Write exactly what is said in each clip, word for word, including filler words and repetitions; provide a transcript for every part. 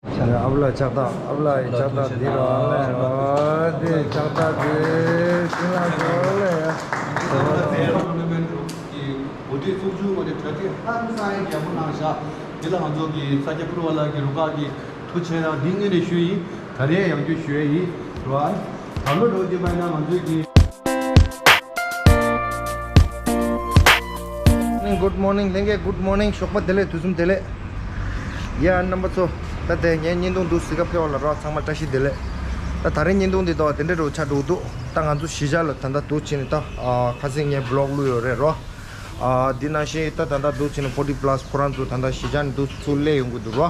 ཨ་བླ་ཕྱག་རྟགས། ཨ་བླ་ཡི་ཕྱག་རྟགས་འདི་རོ། ཨ་ལེ་ཨ་འདི་ཕྱག་རྟགས་འདི་ཅི་ལ་འགྲོ་ལེ། འགོ་ཁྲིད་ཚོགས་ཆུང་ངོས་ནས་གྲ་སྒྲིག་ཧང་སང་ཡག་པོ་གནང་བཞག་འདི་ལ་ང་ཚོ་གི་ས་སྐྱ་ཕུར་བ་ལགས་ཀྱི་རུ་ཁག་གི་ཐུགས་རྗེ་ཆེ་གནང་འདི་ངོས་ནས་ཞུ་ཡིན། ད་རེས་ཡང་བསྐྱར་ཞུ་ཡ་ཡིན་རོ། ཨ་ད་ལོ་འགྲོ་རྒྱུ་པ་ཡིན་ན་ང་ཚོས་ཀྱི། Good morning ལྷན་རྒྱས། Good morning ཞོགས་པ་བདེ་ལེགས། དུས་གསུམ་བདེ་ལེགས། ཡ་རྣམ་པ་ཚོ། ད་དེ་ངའི་བརྙན་ཐུང་འདུག་གཟིགས་ག་ཕེབས་པ་ལ་རོ་ཚང་མ་བཀྲ་ཤིས་བདེ་ལེགས། ད་ད་རེས་བརྙན་ཐུང་འདི་དོ་དེ་འདྲ་རུ་ཆགས་འགྲོ་འདུག་ད་ང་ཚོ་གཞིས་ཆགས་ལ་ད་ལྟ་འདུག་བྱས་ནས་ད་ཨ་ཁ་སང་ངས་བི་ལོག་བླུགས་ཡོད་རེད་རོ། ཨ་འདི་ནང་བཞིན་ད་ད་ལྟ་འདུག་བྱས་ནས་ཕོར་ཊི་པ་ལ་སི་ཁོ་རང་ཚོ་ད་ལྟ་གཞིས་ཆགས་ནས་འདུག་ཚུར་སླེབས་ཡོང་གི་འདུག་རོ།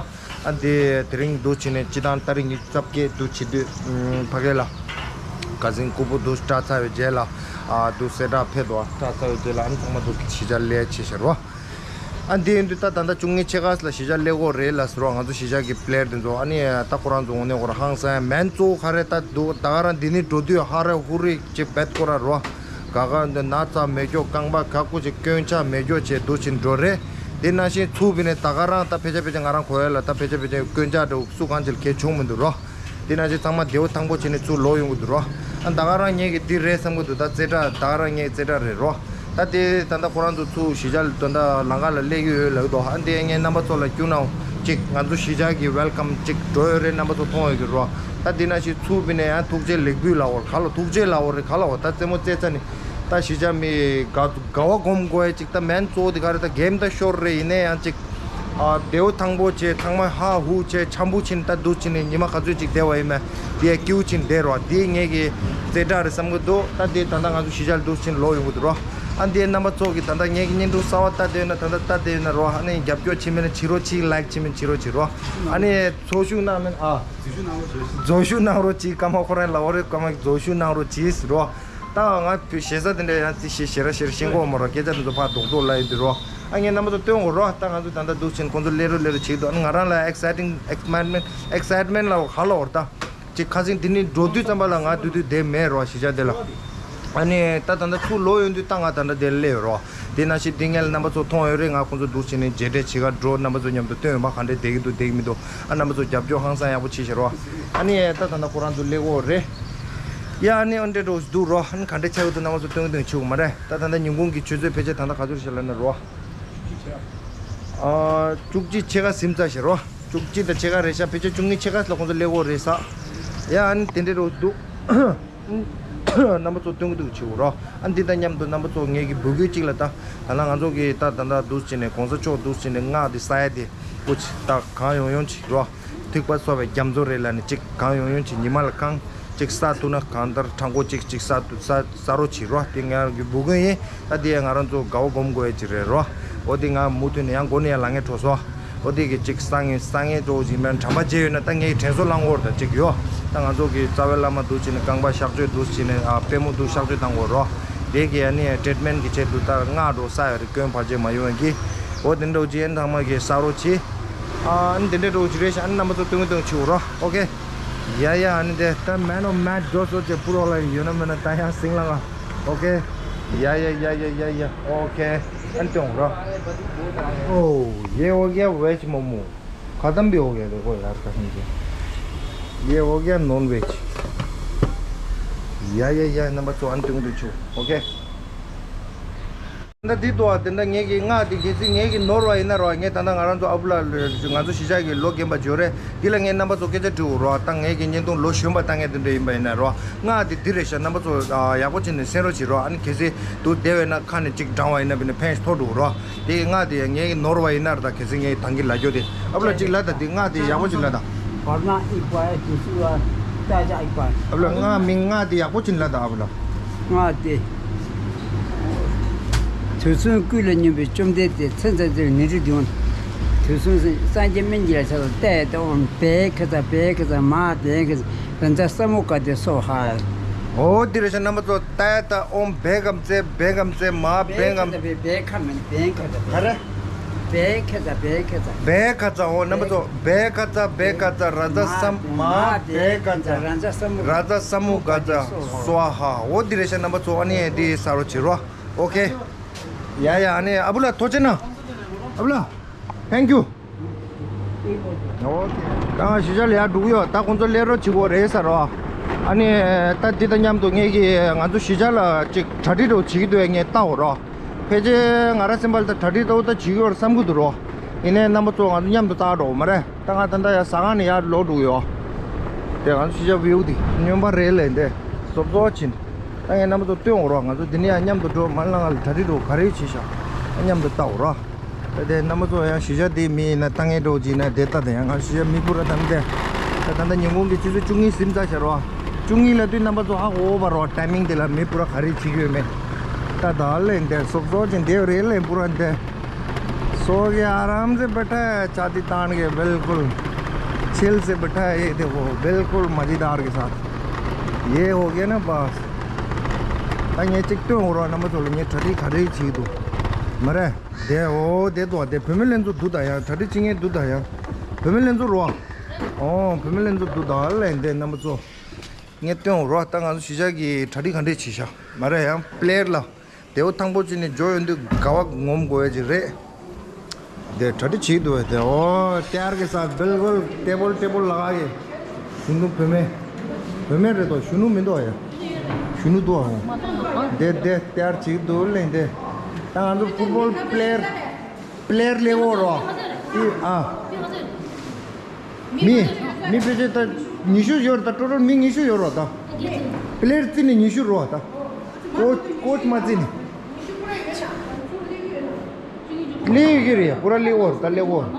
ཨ་འདི་དེ་རིང་འདུག་བྱས་ནས་སྤྱི་བཏང་ཏ་རིག་ཉི་ཤུ་རྩ་བརྒྱད་འདུག་བྱེད་དུས་ཕ་གི་ལ་ཁ་སང་ཀུ་པོ་འདུག་སྐྲག་ཚར་བའི་རྗེས་ལ་ཨ་འདུག་གསལ་བསྒྲགས་ཕེབས་འདུག་སྐྲག་ཚར་བའི་རྗེས་ལ་ཨ་ནི་ཚང་མ་འདུག་གཞིས་ཆགས་སླེབས་བྱས་ཤག་རོ། ཨ་འདི་ཡིན་དུས་ད་ད་ལྟ་བཅུ་གཉིས་ཕྱེད་ཀ་ལ་གཞིས་ཆགས་སླེབས་ཀྱི་ཡོད་རེད་ལབ་ཟེར་རོ། ང་ཚོ་གཞིས་ཆགས་ཀྱི་པི་ལེ་ཡར་དེ་ཚོ་ཨ་ནི་ད་ཁོ་རང་ཚོ་དངོས་གནས་ཁོ་རང་ཧང་སང་མེན་གཙོ་བོ་ག་རེ་ད་འདུག་ད་ག་རང་འདི་ནས་འགྲོ་དུས་ཧ་རེ་ཧུ་རེ་ཅིག་བེད་ཁོ་ར་རོ། ག་ག་འདི་ན་ཚ་མེད་ཀྱོག་རྐང་པ་ག་ཀུ་ཅིག་སྐྱོན་ཆ་མེད་ཀྱོག་བྱས་འདུག་བྱས་འགྲོ་རེད། དེ་ནང་བཞིན་ཚུར་བི་ནས་ད་ག་རང་ད་ཕལ་ཆེར་ཕལ་ཆེར་ང་རང་གོ་ཡ་ལ་ད་ཕལ་ཆེར་ཕལ་ཆེར་སྐྱོན་ཆ་འདྲ་བོ་སུ་གང་ཅིག་ལ་གལ་བྱུང་མི་འདུག་རོ། དེ་ནང་བཞིན་ཚང་མ་བདེ་པོ་ཐང་པོ་བྱས་ནས་ཚུར་ལོག་ཡོང་གི་འདུག་རོ། ཨ་ད་ག་རང་ངེད་ཀྱི་འདི་རེད་བསམ་གི་འདུག་ད་རྩེ་གྲ་ད་ག་རང་ངེད་རྩེ་གྲ་རེད་རོ། ད་དེ་ད་ལྟ་ཁོ་རང་ཚོ་ཚུར་གཞིས་ཆགས་ལ་ད་ལྟ་ལམ་ཁ་ལ་སླེབས་ཀྱི་ཡོད་ལབ་ཀྱི་འདུག་ཨ་འདི་ངས་རྣམ་པ་ཚོ་ལ་སྐྱུར་ནའོ་ཅིག་ང་ཚོ་གཞིས་ཆགས་ཀྱི་ཝེལ་ཀམ་ཅིག་འགྲོ་ཡོད་རེད། རྣམ་པ་ཚོ་མཐོང་ཡོད་ཀྱི་རོ། ད་འདི་ནང་བཞིན་ཚུར་བི་ནས་ཡང་ཐུགས་རྗེ་ལེགས་འབུལ་ལབ་དགོས་རེད་ག་ལ། ཐུགས་རྗེ་ལབ་དགོས་རེད་ག་ལ། ད་རྩེད་མོ་རྩེ་ཚར་ནས་ད་གཞིས་ཆགས་མི་དགའ་དགའ་བ་སྒོམ་དགོས་ཡ་ཅིག་ད་མེན་གཙོ་བོ་དེ་ག་རེ་ད་གེམ་ད་ཤོར་རེད། ཡིན་ནའི་ཡང་ཅིག་ཨ་བདེ་པོ་ཐང་པོ་བྱས་ཚང་མ་ཧ་ཧུ་བྱས་འཆམ་པོ་ཕྱིན་ད་འདུག་ཕྱིན་ནས་ཉི་མ་ག་ཚོད་ཅིག་བསྡད་པ་ཡིན་མིན་དེ་ཡ་སྐྱིད་པོ་ཕྱིན་བསྡད་རོགས། དེ་ངེད་ཀྱི་རྩེ་གྲ་རེད་བསམ་གི་འདུག་ད་དེ་ད་ལྟ་ང་ཚོ་གཞིས་ཆགས་ལ་འདུག་ཕྱིན་ལོག་ཡོང་གི་འདུག་རོ། ཨ་འདི་རྣམ་པ་ཚོ་གི་ད་ལྟ་ངེད་ཀྱི་བརྙན་ཐུང་གསར་པ་ལྟ་བསྡད་ན་ད་ལྟ་ལྟ་བསྡད་ན་རོ། ཨ་ནི་རྒྱབ་སྐྱོར་བྱེད་མིན་ན་བྱེད་རོགས་གྱིས། ལའིག་བྱེད་མིན་བྱེད་རོགས་གྱིས་རོ། ཨ་ནི་ཚོགས་ཞུགས་གནང་མིན་ཨ། རྫོགས་ཞུགས་གནང་རོགས་གྱིས། རྫོགས་ཞུགས་གནང་རོགས་གྱིས། སྐར་མ་ཁོ་རང་ལ་འོ་རེ་སྐར་མ་རྫོགས་ཞུགས་གནང་རོགས་གྱིས་རོ། ད་ང་བུ་ཞེ་ས་དེ་འདྲ་ཡང་ཅི་ཞེ་ཞེ་ར་ཞེ་ར་ཤེས་གོ་མ་རོ། སྐད་ཆ་འདི་ཚོ་ཕར་རྡོག་རྡོག་ལ་ཡོད་འདི་རོ། ཨ་ངས་རྣམ་པ་ཚོ་སྟོན་དགོས་རོ། ད་ང་ཚོ་ད་ལྟ་འདུག་ཕྱིན་ཁོང་ཚོ་སླེབས་རོགས་སླེབས་རོགས་བྱེད་འདུག་ཨ་ནི་ང་རང་ལ་ཨེག་སའི་ཊིང་ཨེག་སའི་ཊི་མེན་ཊི་ཨེག་སའི་ཊི་མེན་ཊི་ལ་ག་ལ་འོར་ད། ཅིག་ཁ་སང་འདི་ནས་འགྲོ་དུས་ཙམ་པ་ལ་ང་དུས་དུས་བསྡད་མེད་རོ། གཞིས་ཆགས་དེ་ལ། ཨ་ནི་ད་ད་ལྟ་ཚུར་ལོག་ཡོང་དུས་ད་ང་ད་ལྟ་དེ་སླེབས་ཡོད་རོ། དེ་ནང་བཞིན་དེ་ངས་ལ་རྣམ་པ་ཚོ་མཐོང་ཡོད་རེད། ང་ཁོང་ཚོ་འདུག་བྱས་ནས་མཇལ་འཕྲད་བྱེད་ག་འགྲོ། རྣམ་པ་ཚོ་མཉམ་དུ་སྟོན་ཡོང་པ་ག་འདྲས་བསྡད་ཀྱི་འདུག་བསྡད་ཀྱི་མི་འདུག་ཨ་རྣམ་པ་ཚོ་རྒྱབ་སྐྱོར་ཧང་སང་ཡག་པོ་བྱེད་ཤེས་རོ། ཨ་ནི་ད་ད་ལྟ་ཁོ་རང་ཚོ་སླེབས་ཡོད་རེད། ཡ་ཨ་ནི་ཨོན་ཏྲེ་རོ་འདུག་རོ། ཨ་ནི་ག་འདྲས་ཆགས་ཀྱི་འདུག་རྣམ་པ་ཚོ་སྟོན་གྱི་འདུག་བྱེད་དགོས་མ་རེད། ད་ད་ལྟ་ཉིན་གུང་གི་ཆུ་ཚོད་ཕལ་ཆེར་ད་ལྟ་ག་ཚོད་རེད་ཤག་ལབ་ན་རོ། ཨ་བཅུ་གཅིག་ཕྱེད་ཀ་ཟིན་ཚར་ཤག་རོ། བཅུ་གཅིག་དང་ཕྱེད་ཀ་རེད་ཤག་ཕལ་ཆེར་བཅུ་གཉིས་ཕྱེད་ཀ་ལ་ཁོང་ཚོ་སླེབས་ཡོད་རེད་ཤག་ཡ་ཨ་ནི་དེ་འདྲས་རོ་འདུག་རྣམ་པ་ཚོ་སྟོན་གྱི་འདུག་བྱེད་དགོས་རོ། ཨ་འདི་དང་མཉམ་དུ་རྣམ་པ་ཚོ་ངེད་ཀྱི་འབོད་སྐུལ་གཅིག་ལ་ད་ད་ལྟ་ང་ཚོ་གི་ད་ད་ལྟ་འདུག་བྱས་ནས་གོང་ས་མཆོག་འདུག་བྱས་ནས་སྔགས་འདི་ས་ཡ་དེ་ཀོ་ཅི་ད་གང་ཡོང་ཡོང་བྱེད་རོ། ཐིགས་པ་གསོ་བའི་རྒྱ་མཚོ་རེད་ལབ་ནས་གཅིག་གང་ཡོང་ཡོང་བྱེད། ཉི་མ་ལ་གང་གཅིག་ས་ཐུག་ན་གང་ལྟར་གྲང་གོ་གཅིག་གཅིག་ས་ཐུག་ས་ས་རོ་བྱེད་རོ། དེ་ང་རང་གི་འབོད་སྐུལ་ཡིན། ད་དེ་ཡང་ང་རང་ཚོ་དགའ་བ་སྒོམ་དགོས་ཡ་ཅིག་རེད་རོ། འོ་དེ་ང་མུ་མཐུད་ནས་ཡང་འགོ་ནས་ཡང་ལངས་ངེས་འགྲོ་སོང་། འོ་དེ་གི་གཅིག་ས་ངེས་ས་ངེས་གཙོ་བོ་ཅིག་མེད་ན་དྲན་པ་བརྗེད་ཡོད་ན་ད་ངས་དྲན་གསོ་བསླང་དགོས་རེད། ད་གཅིག་ཡོ། ད་ང་ཚོ་གི་རྩ་བའི་བླ་མ་འདུག་བྱས་ནས་རྐང་པ་གཤག་བཅོས་འདུག་བྱས་ནས་ཨ་པུས་མོ་འདུག་གཤག་བཅོས་བཏང་དགོས་རོ། དེ་གི་ཨ་ནི་ཊི་རི་ཊི་མེན་ཊི་གི་ཆེད་དུ་ད་སྔགས་འགྲོ་ས་ཡོད་རེད། སྐྱོན་བར་ཆད་མ་ཡོང་བའི་གི། འོ་དེ་འདྲ་བོ་ཅིག་ཡིན། ཚང་མ་གི་ས་རོ་བྱེད། ཨ་ནི་དེ་འདྲ་འདྲ་བོ་ཅིག་རེད་ཤག་ཨ་ནི་རྣམ་པ་ཚོ་སྟོན་གི་སྟོན་གི་བྱེད་དགོས་རོ། ཨོ་ཁེ། ཡ་ཡ་ཨ་ནི་དེ་ད་མེན་ཨོཕ་མེད་འགྲོ་སོ་ཅེ་པུ་རོ་ལ་ཡོད་ན་མེད་ན་ད་ཡང་སིང་ལ་ང་། ཨོ་ཁེ། ཡ་ཡ་ཡ་ཡ་ཡ་ཡ། ཨོ་ཁེ། ཨ་ནི་སྟོན་རོ། ཨོ་ཡེ་ཨོ་ཡེ་ཝེཇ་མོ་མོ། ཁ་ཏམ་བི་ཨོ་ཡེ་རེ་ཀོ་ཡ་ཁ་ཏམ་བི། ཡེ་ཨོ་ཡེ་ནོན་ཝེཇ། ཡ་ཡ་ཡ་རྣམ་པ་ཚོ་ཨ་ནི་སྟོན་གི་སྟོན་གི་བྱེད། ཨོ་ཁེ། ད་འདི་ལྟོ་བ་དེ་འདྲ་ངེད་ཀྱི་སྔགས་དེ་གལ་སྲིད་ངེད་ཀྱི་ནོར་བ་ཡིན་ན་རོ། ངས་ད་ལྟ་ང་རང་ཚོ་ཨ་བུ་ལ་ང་ཚོ་གཞིས་ཆགས་ཀྱི་ལོ་རྒན་པ་ཇོ་རེ་འདི་ལ་ངས་རྣམ་པ་ཚོ་སྐད་ཆ་དྲི་འོ་རོ། ད་ངེད་ཀྱི་བརྙན་ཐུང་ལོ་གཞོན་པ་ལྟ་མཁན་དེ་འདྲ་ཡིན་པ་ཡིན་ན་རོ། སྔགས་དེ་འདི་རེད་ཤག་རྣམ་པ་ཚོ་ཡག་པོ་བྱས་ནས་གསན་རོགས་བྱེད་རོ། ཨ་ནི་གལ་སྲིད་དུ་བདེ་བས་ན་ཁ་ནས་གཅིག་བགྲང་བ་ཡིན་ན་བི་ནས་ཕན་ཐོགས་འགྲོ་རོ། དེ་སྔགས་དེ་ངེད་ཀྱི་ནོར་བ་ཡིན་ན་ར། ད་གལ་སྲིད་ངས་དང་གི་ལ་རྒྱོ་དེ་ཨ་བུ་ལ་གཅིག་ལ་ད་དེ་སྔགས་དེ་ཡག་པོ་བྱས་ལ་ད། ཨ་བུ་ལ་སྔགས་མིང་སྔགས་དེ་ཡག་པོ་བྱས་ལ་ད་ཨ་བུ་ལ། ང་སྟེ། དུས་གསུམ་ཀུན་ལ་སྙོམས་པའི་བཅོམ་ལྡན་འདས། མཚན་མཚན་དེར་ནི་རི་དུང་། དུས་གསུམ་སངས་རྒྱས་སྨན་གྱི་ལ་ཆགས་སོ། ཏའི་ཏ་ཨོམ་བེ་ཁ་ཙ་བེ་ཁ་ཙ་མ་བེ་ཁ་ཙ་ར་ཛ་ས་མུ་ག་དེ་སོ་ཧ། ཨོ་དེ་རེད་ཤག་རྣམ་པ་ཚོ། ཏའི་ཏ་ཨོམ་བེ་གམ་ཙེ་བེ་གམ་ཙེ་མ་བེ་གམ། བེ་ཁ་མིན་བེ་ཁ་ཙ་བེ། ག་རེ། བེ་ཁ་ཙ་བེ་ཁ་ཙ། བེ་ཁ་ཙ། ཨོ་རྣམ་པ་ཚོ། བེ་ཁ་ཙ་བེ་ཁ་ཙ་ར་ཛ་ས་མ་བེ་ཁ་ཙ་ར་ཛ་ས་མུ་ར་ཛ་ས་མུ་ག་ཙ་སོ་ཧ། ཨོ་འདི་རེད་ཤག་རྣམ་པ་ཚོ། ཨ་ནི་འདི་ས་རོ་བྱེད་རོ། ཨོ་ཁེ། ཡ་ཡ། ཨ་ནི་ཨ་བུ་ལ་ཐུགས་རྗེ་གནང་། ཨ་བུ་ལ། Thank you. ཨོ་ཁེ། ད་ང་གཞིས་ཆགས་ལ་ཡར་འགྲོ་གི་ཡོད། ད་ཁོང་ཚོ་སླེབས་རོགས་བྱེད་དགོས་རེད་ཟེར་རོ། ཨ་ནི་ད་འདི་དང་མཉམ་དུ་ངས་ཀྱི་ང་ཚོ་གཞིས་ཆགས་ལ་ཅིག་གྲ་སྒྲིག་འདྲ་བོ་བྱེད་ཀྱི་འདུག་ངས་ལྟ་འོ་རོ། ཕལ་ཆེར་ང་རང་སེམས་པ་ལ་ད་གྲ་སྒྲིག་ལྟ་བུ་ད་བྱེད་ཀྱི་ཡོད་རེད་བསམ་གྱི་འདུག་རོ། ཡིན་ནའི་རྣམ་པ་ཚོ་ང་ཚོ་མཉམ་དུ་ལྟ་འགྲོ་མ་རེད། ད་ང་ད་ལྟ་ཡར་ཟ་ཁང་ནས་ཡར་ལོག་འགྲོ་གི་ཡོད། དེ་ང་ཚོ་གཞིས་ཆགས་བིའུ་དེ་སྨྱོན་པ་རེད་ལས་འདི་སོབ་སོབ་ཕྱིན། ད་ངས་རྣམ་པ་ཚོ་སྟོན་འོ་རོགས། ང་ཚོ་འདི་ནས་ཡང་མཉམ་དུ་འགྲོ། མ་ལ་ང་ལ་གྲ་སྒྲིག་འདྲ་བོ་ག་རེ་བྱས་ཤག་མཉམ་དུ་ལྟ་འོ་རོགས། ད་དེ་རྣམ་པ་ཚོ་ཡང་གཞིས་ཆགས་འདི་མི་ཡིན་ན་ལྟ་མཁན་འདྲ་བོ་ཅིག་ཡིན་ན་དེ་ལྟ། དེ་ཡང་ང་གཞིས་ཆགས་མི་སྤུ་ར་དང་དེ། ད་ད་ལྟ་ཉིན་གུང་གི་ཆུ་ཚོད་བཅུ་གཉིས་ཟིན་ཚར་ཤག་རོགས། བཅུ་གཉིས་ལ་དུས་རྣམ་པ་ཚོ་ཧ་གོ་བ་རོགས། ཊའི་མིང་དེ་ལ་མི་སྤུ་ར་ག་རེ་བྱེད་ཀྱི་ཡོད་མེད། ད་ད་ལས་འདི་སོབ་སོབ་ཅིག་འདེབས་རེད་ལས་སྤུ་ར་འདི། सो गया, आराम से बैठा है, छाती तान के, बिल्कुल चिल से बैठा है। ये देखो, बिल्कुल मज़ेदार के साथ। ये हो गया ना बस। ད་ངས་གཅིག་སྟོན་འོ་རོགས། རྣམ་པ་ཚོ་ལ་ངས་གྲ་སྒྲིག་ག་རེ་བྱེད་འདུག་མ་རེད། དེ་འོ་དེ་འདུག་དེ་བུད་མེད་ལྷན་ཚོགས་འདུག་ད་ཡང་། གྲ་སྒྲིག་བྱེད་མཁན་འདུག་ད་ཡང་། བུད་མེད་ལྷན་ཚོགས་རོགས། ཨོ་བུད་མེད་ལྷན་ཚོགས་འདུག་ད་ལས་འདི་རྣམ་པ་ཚོ། ངས་སྟོན་འོ་རོགས། ད་ང་ཚོ་གཞིས་ཆགས་ཀྱི་གྲ་སྒྲིག་ག་འདྲས་བྱས་ཤག་མ་རེད། ཡང་པི་ལེར་ལ་དེའུ་ཐང་པོ་ཅིག་ནས་འགྱོ་ཡོང་དུས་དགའ་བ་ངོམ་དགོས་ཡ་ཅིག་རེད། དེ་གྲ་སྒྲིག་བྱེད་འདུག་བས་དེ། ཨོ་ཏྱར་གི་ས་བིལ་གུལ་ཏེ་བོལ་ཏེ་བོལ་ལ་ག་གི་གཞོན་ནུ་བུད་མེད། བུད་མེད་རེད་དོ། གཞོན་ནུ་མི་འདུག་ཡ། གཞོན་ནུ་འདུག་ཨ། དེ་དེ་ཏྱར་བྱེད་འདུག་ལས་དེ། ད་ང་ཚོ་ཕུཊ་བོལ་པི་ལེར་པི་ལེར་ལེ་འོ་རོ། ཨི་ཨ། མི་མི་ཕལ་ཆེར་ད་ཉི་ཤུ་ཡོད་རེད་ད། ཊོ་ཊལ་མི་ཉི་ཤུ་ཡོད་རེད་ད། པི་ལེར་རྩིས་ནས་ཉི་ཤུ་རེད་ད། ཀོ་ཅི་ཀོ་ཅི་མ་རྩིས་ནས། ལེ་ཡོད་ཀྱི་རེད། པུ་ར་ལེ་འོ་རེད་ད། ལེ་འོ་རེད།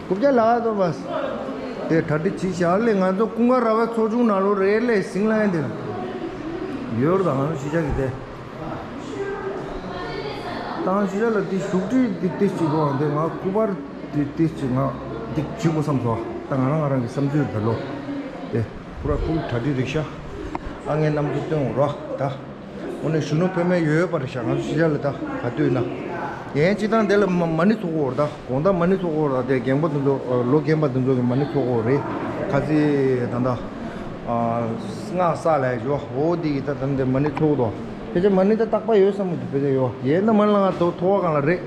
རྐུབ་བཀྱག་ལག་ཏུ་བས། དེ་གྲ་སྒྲིག་བྱས་ཤག་ལས། ང་ཚོ་ཀུན་དགའ་ར་བ་ཚོགས་ཆུང་ནང་ལོགས་རེད་ལས། ཟིང་ལ་ཡང་དེ་ཡོད་རེད་ད། ང་ཚོ་གཞིས་ཆགས་ཀྱི་དེ། ད་ང་གཞིས་ཆགས་ལ་དེ་བཞུགས་ཁྲི་དེ་ཏིས་ཅིག་གོ་འདི་ང་སྐུ་པར་དེ་ཏིས་ཅིག་ང་འདི་བྱེད་དགོས་བསམ་སོང་། ད་ང་རང་ང་རང་གི་བསམ་ཚུལ་ད་ལོ་དེ་པུ་ར་ཀུལ་གྲ་སྒྲིག་རེད་ཤག་ཨ་ངས་རྣམ་པ་ཚོ་སྟོན་འོ་རོགས་ད། དངོས་གནས་གཞོན་ནུ་བུད་མེད་ཡོད་པ་རེད་ཤག་ང་ཚོ་གཞིས་ཆགས་ལ་ད་ག་དུས་ན། ཡན་སྤྱི་བཏང་དེ་ལ་མ་མ་ཎི་ཚོགས་ཀྱི་ཡོད་རེད་ད། དགོང་དག་མ་ཎི་ཚོགས་ཀྱི་ཡོད་རེད་ད། དེ་རྒན་པ་དེ་ཚོ་ལོ་རྒན་པ་དེ་ཚོ་གི་མ་ཎི་ཚོགས་ཀྱི་ཡོད་རེད། ཁ་སང་ད་ལྟ་སྔགས་བསགས་ལས་ཞོ་འོ་དེ་གི་ད་ད་འདི་མ་ཎི་ཚོགས་ཀྱི་འདུག་ཕལ་ཆེར་མ་ཎི་ད་རྟག་པ་ཡོད་བསམ་གྱི་འདུག་ཕལ་ཆེར་ཡོད་ཡས་ན་མ་ལ་ང་དོ་ཐོ་བ་གང་ལ་རེད།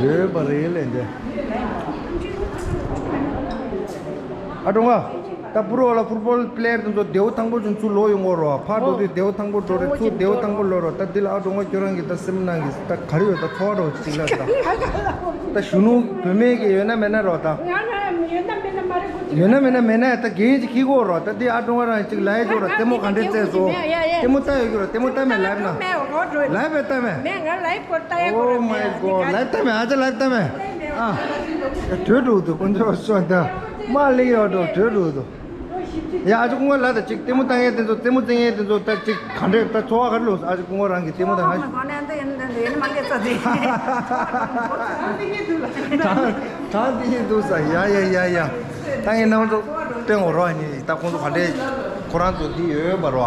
ཡོད་པ་རེད་ལས་འདི། ཨ་ཀྲུང་ག་ད་པུ་རོ་ལ་ཕུཊ་བོལ་པི་ལེར་དེ་ཚོ་དེའུ་ཐང་པོ་ཅུང་ཚུར་ལོག་ཡོང་གོ་རོ། ཕར་འགྲོ་དུས་དེའུ་ཐང་པོ་འགྲོ་རེད། ཚུར་དེའུ་ཐང་པོ་ལོག་རོ། ད་འདི་ལ་ཨ་ཀྲུང་ག་ཁྱོད་རང་གི་ད་སེམས་ནང་གི་ད་ག་རེ་ཡོད་ད། ཚོར་བ་འདྲ་བོ་ཅིག་ལ་ད། ད་གཞོན་ནུ་བུད་མེད་ཀྱི་ཡོད་ན་མེད་ན་རོ་ད། ང་ན་ཡོད་ན་མེད་ན་མ་རེད་གོ། ཡོད་ན་མེད་ན་མེད་ན་ད་གན་ཅིག་ཁྱེར་གོ་རོ། ད་འདི་ཨ་ཀྲུང་ག་རང་ཅིག་ལ་ཡ་ཅོ་རོ། ལྟད་མོ་ག་འདྲས་བཙལ་སོང་། ལྟད་མོ་ལྟ་ཡོད་ཀྱི་རོ། ལྟད་མོ་ལྟ་མེད་ལབ་ན། ལབ་པས་ལྟ་མེད། མེད་ང་ལའིབ་སྐོར་ལྟ་ཡ་གོ། Oh my god. ལའིབ་ལྟ་མེད། ཨ་ཅག་ལའིབ་ལྟ་མེད། ཨ། བྲོས་འགྲོ་འདུག་དཀོན་མཆོག་གསུམ་ད། མ་ལེགས་ཡོད་འགྲོ་བྲོས་འགྲོ་འདུག་ཡ་ཨ་ཅག་ཀུན་དགའ་ལ་ད་ཅིག་ལྟད་མོ་ལྟ་མཁན་དེ་ཚོ་ལྟད་མོ་བཙལ་མཁན་དེ་ཚོ་ད་ཅིག་ག་འདྲས་ད་ཚོར་བ་ག་རེ་ལོས། ཨ་ཅག་ཀུན་དགའ་རང་གི་ལྟད་མོ་ལྟ་ང་། གྲང་གྲང་དེ་ཡིན་འདུག་ས། ཡ་ཡ་ཡ་ཡ། ད་ངས་རྣམ་ཚོ་སྟོན་འོ་རོགས་ནི་ད་ཁོང་ཚོ་ག་འདྲས་ཁོ་རང་ཚོ་འདི་ཡོད་པ་རོ།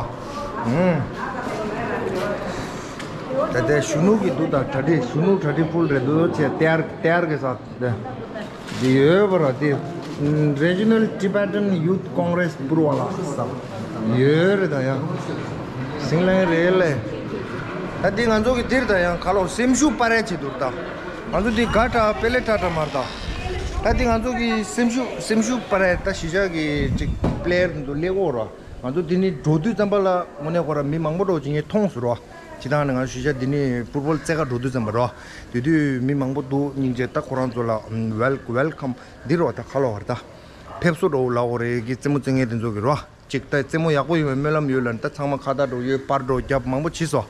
ཨུམ། ད་ལྟའི་གཞོན་ནུ་གི་འདུག་ད་གྲ་སྒྲིག་གཞོན་ནུ་གྲ་སྒྲིག་ཕུལ་རེད་འདུག་ཅེས་ཏེར་ཏེར་གི་ས་དེ་འདི་ཡོད་པ་ར་དེ། Regional Tibetan Youth Congress པུར་བ་ལ་ས་ཡོད་རེད་ད་ཡ། ཟིང་ལན་རེད་ལེ། ད་འདི་ང་ཚོ་གི་འདིར་ད་ཡང་ཁ་ལོ་སེམས་ཤུགས་སྤར་ཡ་བྱེད་འདུག་ད། ང་ཚོ་འདི་དགའ་དྲག་པེ་ལེ་དྲག་དྲག་མར་ད། ད་འདི་ང་ཚོ་གི་སེམས་ཤུགས་སེམས་ཤུགས་སྤར་ཡ་ད་གཞིས་ཆགས་གི་ཅིག་པེ་ལེ་ཡར་འདི་ཚོ་སླེབས་འོ་ར། ང་ཚོ་འདི་ནི་འགྲོ་དུས་ཙམ་པ་ལ་དངོས་གནས་ཁོ་ར་མི་མང་པོ་འགྲོ་ཅིག་ངས་མཐོང་སོང་ར། སྤྱིར་བཏང་ནས་ང་ཚོ་གཞིས་ཆགས་འདི་ནི་ཕུཊ་བོལ་རྩེད་གར་འགྲོ་དུས་ཙམ་པ་ར། དེ་དུས་མི་མང་པོ་འདུག་སྙིང་རྗེ། ད་ཁོ་རང་ཚོ་ལ་ཝེལ་ཝེལ་ཀམ་འདི་རོ། ད་ཁ་ལོ་བར་ད་ཕེབས་བསུ་འགྲོ་ལ་འོ་རེ་གི་རྩེད་མོ་རྩེད་མཁན་དེ་ཚོ་གི་རོ། ཅིག་ད་རྩེད་མོ་ཡག་པོ་ཡོང་བའི་སྨོན་ལམ་ཡོད་ལ་ད་ཚང་མ་ཁ་བརྡ་འགྲོ་ཡོད། པར་འགྲོ་རྒྱབ་མང་པོ་བྱས་སོ།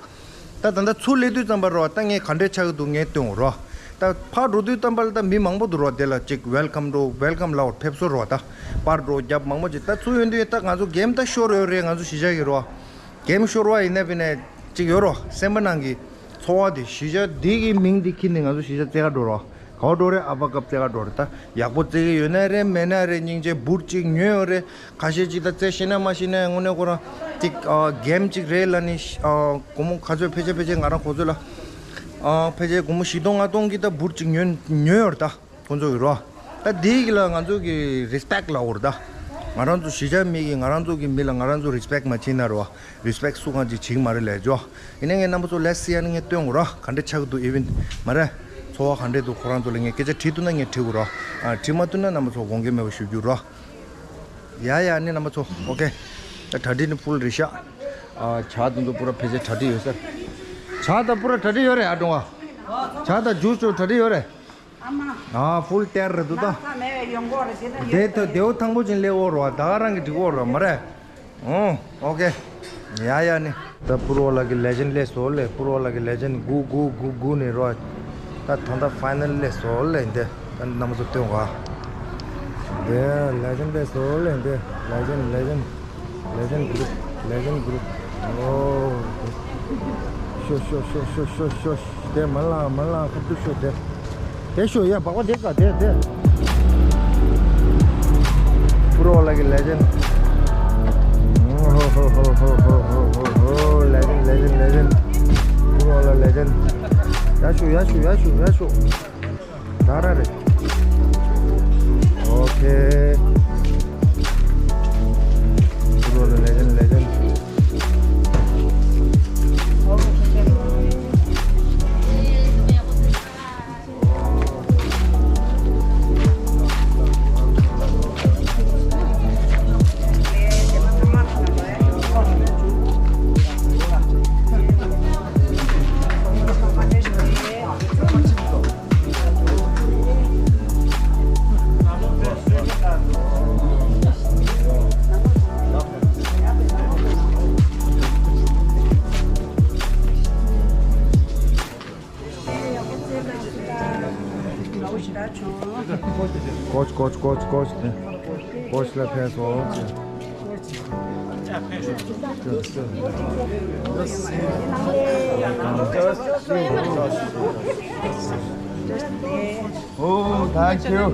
ད་ད་ད་ཚུར་སླེབས་དུས་ཙམ་པ་རོ། ད་ངས་ག་འདྲས་ཆགས་ཀྱི་འདུག་ངས་སྟོན་འོ་རོ། ད་ཕར་འགྲོ་དུས་ཙམ་པ་ལ་ད་མི་མང་པོ་འདུག་རོ། དེ་ལ་ཅིག་ཝེལ་ཀམ་འགྲོ་ཝེལ་ཀམ་ལ་འོ་ཕེབས་བསུ་རོ། ད་པར་འགྲོ་རྒྱབ་མང་པོ་བྱས། ད་ཚུར་ཡོང་དུས་ད་ང་ཚོ་གེམ་ད་ཤོར་ཡོད་རེད། ང་ཚོ་གཞིས་ཆགས་ཀྱི་རོ། གེམ་ཤོར་བ་ཡིན་ན་ཕི་ནས་ཅིག་ཡོད་རོ། སེམས་པ་ནང་གི་ཚོར་བ་དེ་གཞིས་ཆགས་འདི་གི་མིང་འདི་ཁྱེར་ནས་ང་ཚོ་གཞིས་ཆགས་རྩེད་གར་འགྲོ་རོ། ག་བ་འགྲོ་རེད། ཨ་ཕ་སྐབས་རྩེད་གར་འགྲོ་རེད། ད་ཡག་པོ་རྩེད་ཀྱི་ཡོད་ན་རེད་མེད་ན་རེད་སྙིང་རྗེ་འབུར་གཅིག་ཉོས་ཡོད་རེད། ཁ་ཤས་ཅིག་ད་རྩེད་ཤེས་ན་མ་ཤེས་ན་དངོས་གནས་ཁོ་རང་ཅིག་གེམ་ཅིག་རེད་ལ་ནི་སྒོར་མོ་ག་ཚོད་ཕལ་ཆེར་ཕལ་ཆེར་ང་རང་ཁོ་ཚོ་ལ་ཕལ་ཆེར་སྒོར་མོ་བཞི་སྟོང་ལྔ་སྟོང་གི་ད་འབུར་གཅིག་ཉོས་ཉོས་ཡོད་རེད་ད། ཁོང་ཚོ་གི་རོ། ད་དེའི་གི་ལ་ང་ཚོ་གི་རེ་སི་པེག་ལ་འོར་ད། ང་རང་ཚོ་གཞིས་ཆགས་མི་གི་ང་རང་ཚོ་གི་མི་ལ་ང་རང་ཚོ་རེ་སི་པེག་མ་བྱེད་ན་རོ། རེ་སི་པེག་སུ་གང་ཅིག་བྱེད་ཀྱི་མ་རེད་ལས་ཇོ། ཡིན་ན་ངས་རྣམ་པ་ཚོ་ལེ་སི་ཡ་ནི་ངས་སྟོན་འོ་ར་ག་འདྲ་ཆགས་འདུག་ཨི་ཝེན་མ་རེད། ཚོར་བ་ག་འདྲས་འདུག་ཁོ་རང་ཚོ་ལ་ངས་སྐད་ཆ་དྲིས་ཐུབ་ན་ངས་དྲི་དགོས་ར། ཨ། དྲིས་མ་ཐུབ་ན་རྣམ་པ་ཚོ་དགོངས་འགལ་མེད་པ་ཞུ་རྒྱུ་ར། ཡ་ཡ་ནི་རྣམ་པ་ཚོ། ཨོ་ཁེ། ད་གྲ་སྒྲིག་ནི་ཕུལ་རེད་ཤག་ཨ། ཇ་དེ་ཚོ་པུ་ར་ཕལ་ཆེར་གྲ་སྒྲིག་ཡོད་ས་རེད། ཇ་ད་པུ་ར་གྲ་སྒྲིག་ཡོད་རེད། ཨ། སྒྲོང་བ། ཇ་ད་ཇུས་ཚོ་གྲ་སྒྲིག་ཡོད་རེད། ཨ་མ། ཨ། ཕུལ་ཏེར་རེད་འདུག་ད། ལག་ཆ་མེད་པའི་ཡོང་སྒོ་རེད་དེ། ད་དེ་ཡོད་ད་དེའུ་ཐང་པོ་ཅིག་སླེབས་འོ་རོ། ད་ག་རང་གི་འགྲིག་འོ་རོ་མ་རེད། ཨོ། ཨོ་ཁེ། ཡ་ཡ་ནི། ད་པུར་བ་ལ་གི་ལེ་ཇེན་ཌི་སླེབས་སོང་ལེ། པུར་བ་ལ་གི་ལེ་ཇེན་ཌི་གུ་གུ་གུ་གུ་ནི་རོ། ད་ད་ད་ཕའི་ནལ་སླེབས་སོང་ལེ་འདི། ད་རྣམ་པ་ཚོ་སྟོན་ག། འདི་ལེ་ཇེན་ཌི་སླེབས་སོང་ལེ་འདི། ལེ་ཇེན་ཌི་ལེ་ཇེན་ཌི་ལེ་ཇེན་ཌི་གུ་རུབ། ལེ་ཇེན་ཌི་གུ་རུབ། ཨོ། ཤོ་ཤོ་ཤོ་ཤོ་ཤོ། དེ་མ་ལ་མ་ལ་ཁ་ཐུག་ཤོ་དེ། དེ་ཤོ་ཡ་བག་པ་དེ་ག་དེ་དེ། པུར་བ་ལ་གི་ལེ་ཇེན་ཌི། ཧོ་ཧོ་ཧོ། ལེ་ཇེན་ཌི་ལེ་ཇེན་ཌི་ལེ་ཇེན་ཌི། པུར་བ་ལ་ལེ་ཇེན་ཌི། ཡ་ཤོ་ཡ་ཤོ་ཡ་ཤོ་ཡ་ཤོ། ད་ར་རེད། ཨོ་ཁེ། པུར་བ་ལ་ལེ་ཇེན་ཌི་ལེ་ཇེན་ཌི། ཀོ་ཆི་ཀོ་ཆི་ཀོ་ཆི་ཀོ་ཆི། ཀོ་ཆི་ལ་ཕེབས་སོང་། Oh, thank you.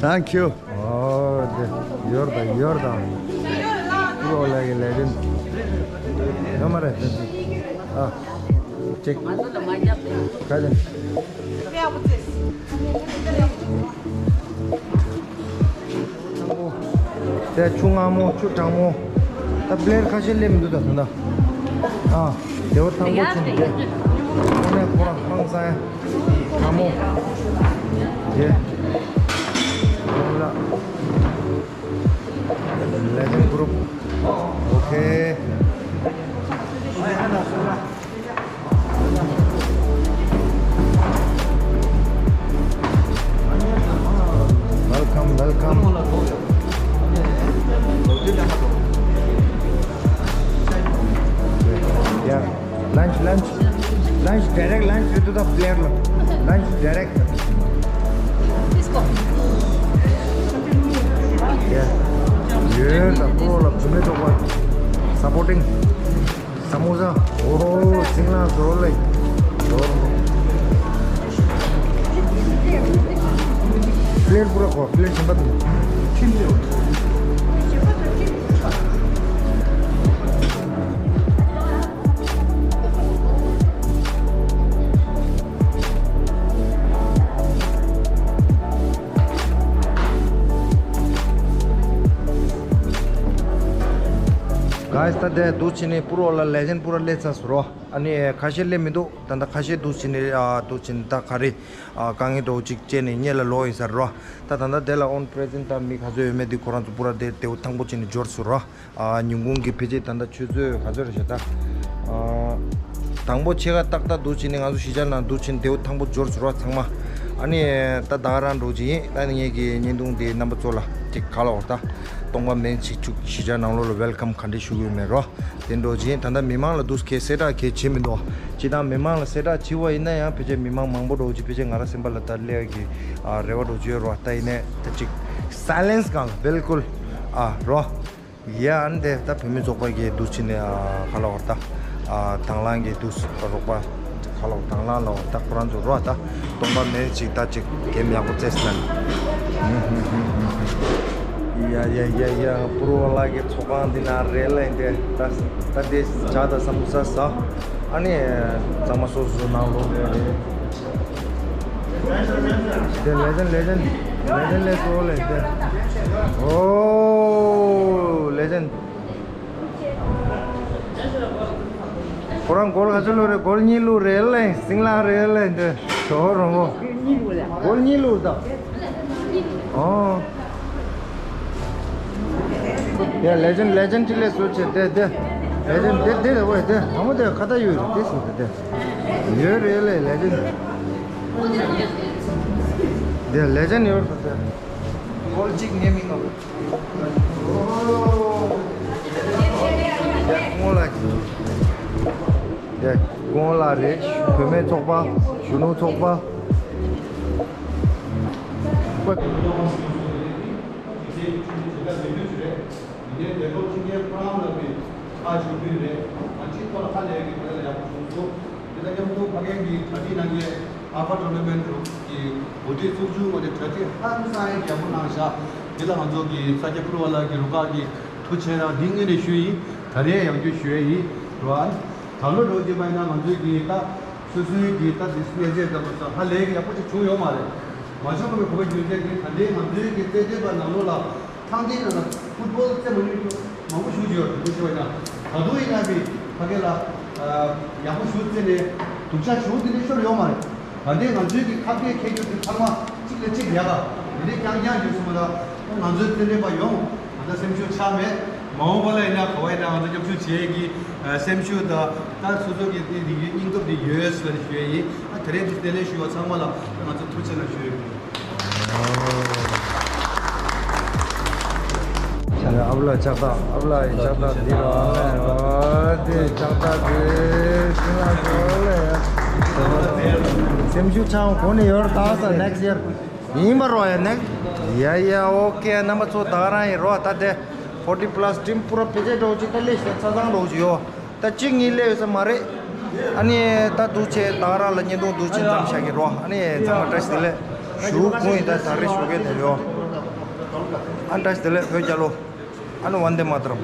Thank you. ཨོ། དེ་ཡོར་དང་ཡོར་དང་། ལོ་ལ་གི་ལེ་ཇེན་ཌི། ཡོད་མ་རེད། ཨ། ཅིག་ཁ་ཅིག་དེ་ཆུ་མངར་མོ་ཆུ་གྲང་མོ། ད་པི་ལེ་ཊི་ཁ་ཤས་སླེབས་མི་འདུག་ད་ད། ཨ། དེ་བ་ཐང་པོ་ཆུ་མི་འདུག་ཁོ་ནས་ཁོ་རང་ཧང་སང་། ཁ་མོ། ཡེ། ལ། ལེ་ཇེན་ཌི་གུ་རུབ། ཨོ་ཁེ། Welcome, welcome. Yeah. Lunch, lunch. Lunch, direct lunch with the player. Lunch, direct. Yeah. Yeah, the whole of tomato one. Supporting. Samosa. Oh, singla, so like. So. Plate pura ko, plate sambat. Guys, ད་དེ་འདུག་ཕྱིན་ནས་པུར་བ་ལ་ལེ་ཇེན་ཌི་པུར་བ་སླེབས་ཚར་སོང་རོ། ཨ་ནི་ཁ་ཤས་སླེབས་མི་འདུག་ད་ལྟ་ཁ་ཤས་འདུག་ཕྱིན་ནས། ཨ། འདུག་ཕྱིན་ད་ག་རེ། ཨ། དཀའ་ངལ་འདྲ་བོ་ཅིག་སྤྱད་ནས་སྔོན་ལ་ལོག་ཡིན་ས་རེད་རོ། ད་ད་ལྟ་དེ་ལ་on present ད་མི་ག་ཚོད་ཡོད་མེད་དེ་ཁོ་རང་ཚོ་པུ་ར་དེ་དེའུ་ཐང་པོ་བྱས་ནས་འབྱོར་སོང་རོ། ཨ། ཉིན་གུང་གི་ཕལ་ཆེར་ད་ལྟ་ཆུ་ཚོད་ག་ཚོད་རེད་ཤག་ད། ཨ། དང་པོ་ཕྱེད་ཀ་ཏག་ཏག་འདུག་ཕྱིན་ནས་ང་ཚོ་གཞིས་ཆགས་ནང་འདུག་ཕྱིན་དེའུ་ཐང་པོ་འབྱོར་སོང་རོ་ཚང་མ། ཨ་ནི་ད་ད་ག་རང་འགྲོ་གི་ཡིན། ད་ངེད་ཀྱི་བརྙན་ཐུང་དེ་རྣམ་པ་ཚོ་ལ་ཅིག་ག་ལ་བར་ད་སྟོང་པ་མེད་ཅིག་ཆུ་གཞིས་ཆགས་ནང་ལོགས་ལ་welcome ག་འདྲས་ཞུ་གི་ཡོད་མེད་རོ། དེ་འགྲོ་བཞིན་ད་ལྟ་མི་མང་ལ་འདུག་གས་གསལ་བསྒྲགས་གས་བྱེད་མི་འདུག་སྤྱིར་བཏང་མི་མང་ལ་གསལ་བསྒྲགས་བྱེད་པ་ཡིན་ན་ཡང་ཕལ་ཆེར་མི་མང་མང་པོ་འགྲོ་གི་ཕལ་ཆེར་ང་རང་སེམས་པ་ལ་ད་སླེབས་ཀྱི་ཨ་རེ་བ་འགྲོ་གི་ཡོད་རེད་བ། ད་ཡིན་ནའི་ད་ཅིག་silence སྒང་ལ་བིལ་ཀུལ་ཨ་རོ། ཡ་ཨ་ནི་དེ་ད་བོད་མི་ཚོགས་པ་གི་འདུག་ཕྱིན་ནས་ཨ་ག་ལ་བར་ད་ཨ་དང་བླངས་ཀྱི་འདུག་རོགས་པ་ག་ལ་བར་དང་བླངས་ལ་བར་ད་ཁོ་རང་ཚོ་རོ་ད་སྟོང་པ་མེད་ཅིག་ད་ཅིག་གེམ་ཡག་པོ་རྩེས་ན། ཡ་ཡ་ཡ་ཡ། པུར་བ་ལ་གི་ཚོགས་ཁང་འདི་ན་རེད་ལ་ཡིན་ཏེ། ད་ད་དེ་ཇ་དང་སམ་བྷོ་ས་ཟ། ཨ་ནི་གཙང་མ་སོ་སོ་ནང་ལོག་རེད། དེ་ལེ་ཇེན་ཌི་ལེ་ཇེན་ཌི་ལེ་ཇེན་ཌི་ལེ་སོ་ལེ་དེ། ཨོ་ལེ་ཇེན་ཌི། ཁོ་རང་གོལ་ག་ཚོད་བླུགས་རེད། གོལ་གཉིས་བླུགས་རེད་ལེ། སིང་ལ་རེད་ལེ། འདི་ཞོ་རོང་བོ། གོལ་གཉིས་བླུགས་ད། ཨོ། ཡ་ལེ་ཇེན་ཌི་ལེ་ཇེན་ཌི་ཅིག་ལས་བཟོ་བྱེད་དེ་དེ། ལེ་ཇེན་ཌི་དེ་དེ་དེ་བས་དེ་དང་པོ་དེ་ཁ་ད་ཡོད་རེད། དེ་སུ་དེ་དེ་ཡོད་རེད་ལེ། ལེ་ཇེན་ཌི་དེ་ལེ་ཇེན་ཌི་ཡོད་རེད་དེ། གོལ་གཅིག་ངས་མི་ངོ་། སྔོན་ལ། དེ་སྔོན་ལ་རེད། བུད་མེད་ཚོགས་པ། གཞོན་ནུ་ཚོགས་པ། དེ་ནས་དེ་ལོ་ཕྱི་ཉིན་ཁོ་རང་ལ་བའི་ཁ་ཞུ་རྒྱུ་རེད། ང་གཅིག་ཐོག་ལ་ཁ་ལས་ཀྱི་ཁ་ལ་ཡག་པོ་བྱུང་སོང་། དེ་ལ་མཉམ་དུ་ཕ་རྒན་གྱི་གྲ་སྒྲིག་གནང་མཁན་ཨ་ཕ་ཊོར་ནམ་མེན་གྲུབ་ཀྱི་འགོ་ཁྲིད་ཚོགས་ཆུང་ངོས་ནས་གྲ་སྒྲིག་ཧང་སང་ཡག་པོ་གནང་བཞག་དེ་ལ་ང་ཚོ་གི་ས་སྐྱ་ཕུར་བ་ལགས་ཀྱི་རུ་ཁག་གི་ཐུགས་རྗེ་ཆེ་དང་འདི་ངོས་ནས་ཞུ་ཡིན། ད་རེས་ཡང་བསྐྱར་ཞུ་ཡ་ཡིན། རོ་ཨན། ད་ལོ་འགྲོ་རྒྱུ་མ་ཡིན་ན་ང་ཚོའི་གི་ད་སོ་སོའི་གི་ད་དེ་སྨྱན་བྱད་ལྟ་བུ་ས་ཧ་ལས་གི་ཡག་པོ་ཅིག་བྱུང་ཡོད་མ་རེད། མ་བྱུང་བའི་གོ་བ་རྒྱུ་མཚན་གྱིས་ད་ལྟའི་ང་ཚོའི་གི་རྩེད་འགྲན་པ་ནང་ལོགས་ལ་ཐང་དེའི་ནང་ལ་ཕུཊ་བོལ་རྩེད་མ་ནུས་རྒྱུ་མང་པོ་ཞུ་རྒྱུ་ཡོད་རེད། དེ་ཞུ་བ་ཡིན་ན་ད་དུང་ཡིན་ན་བི་ཕ་གི་ལ་ཡག་པོ་ཞུ་རྩེད་ནས་སྡུག་ཅག་ཞུ་དེ་འདྲ་ཤོར་ཡོད་མ་རེད། ད་ལྟའི་ང་ཚོའི་གི་ཁ་གཏད་འཁེལ་རྒྱུ་དེ་ཚང་མ་གཅིག་ལས་གཅིག་ཡག་ག་དེ་འདྲའི་རྐྱང་རྐྱང་ཡོད་སོང་ལ་ང་ཚོའི་རྩེད་འགྲན་པ་ཡོང་ང་ཚོ་སེམས་ཤུགས་ཆག་མེད། མ་འོངས་པ་ལ་ཡིན་ན་ག་བ་ཡིན་ན་ང་ཚོ་མཉམ་ཞུགས་བྱེད་ཀྱི་སེམས་ཤུགས་དང་ད་སོ་སོ་གི་དེ་རིག་གི་སྙིང་སྟོབས་དེ་ཡོད་ཟེར་ཞུ་ཡ་ཡིན། ད་དེ་རིང་འདི་རྩེད་ལེན་ཞུ་བ་ཚང་མ་ལ་ང་ཚོ་ཐུགས་རྗེ་ཆེ་ཞུ་ཡ་ཡིན། ཨབ་ལ་ལྕགས་ཐག་ཨབ་ལ་ཡི་ལྕགས་ཐག་འདི་ར་ཨ་ལེ་ཨ་དེ་ལྕགས་ཐག་དེ་ཤིང་ལ་འགྲོ་ལེ། སེམས་ཤུགས་ཆག་གོང་ནས་ཡོད་ད་ས་next year ཡིན་པ་རོ་ཡ་next ཡ་ཡ་ཨོ་ཀེ་རྣམ་པ་ཚོ་ད་རང་ཡིན་རོ། ད་དེ་forty plus team ཕུ་ར་ཕེ་ཆེ་འགྲོ་ཅིག་ད་ལེ་ཤ་ཚ་ཚང་འགྲོ་ཅིག་ཡོ། ད་གཅིག་གཉིས་སླེབས་ཡོད་ས་མ་རེད། ཨ་ནི་ད་འདུག་བྱས་ད་ག་རང་ལ་བརྙན་ཐུང་འདུག་བྱས་མཚམས་བཞག་གི་རོ། ཨ་ནི་ཚང་མ་བཀྲ་ཤིས་བདེ་ལེགས་ཞུ་གུང་ཡིན། ད་ད་རེས་ཞུ་གི་དེ་ཡོ། ཨ་བཀྲ་ཤིས་བདེ་ལེགས་བོད་རྒྱལ་ལོ། ཨ་ནི་ཝན་དེ་མ་ཏརམ།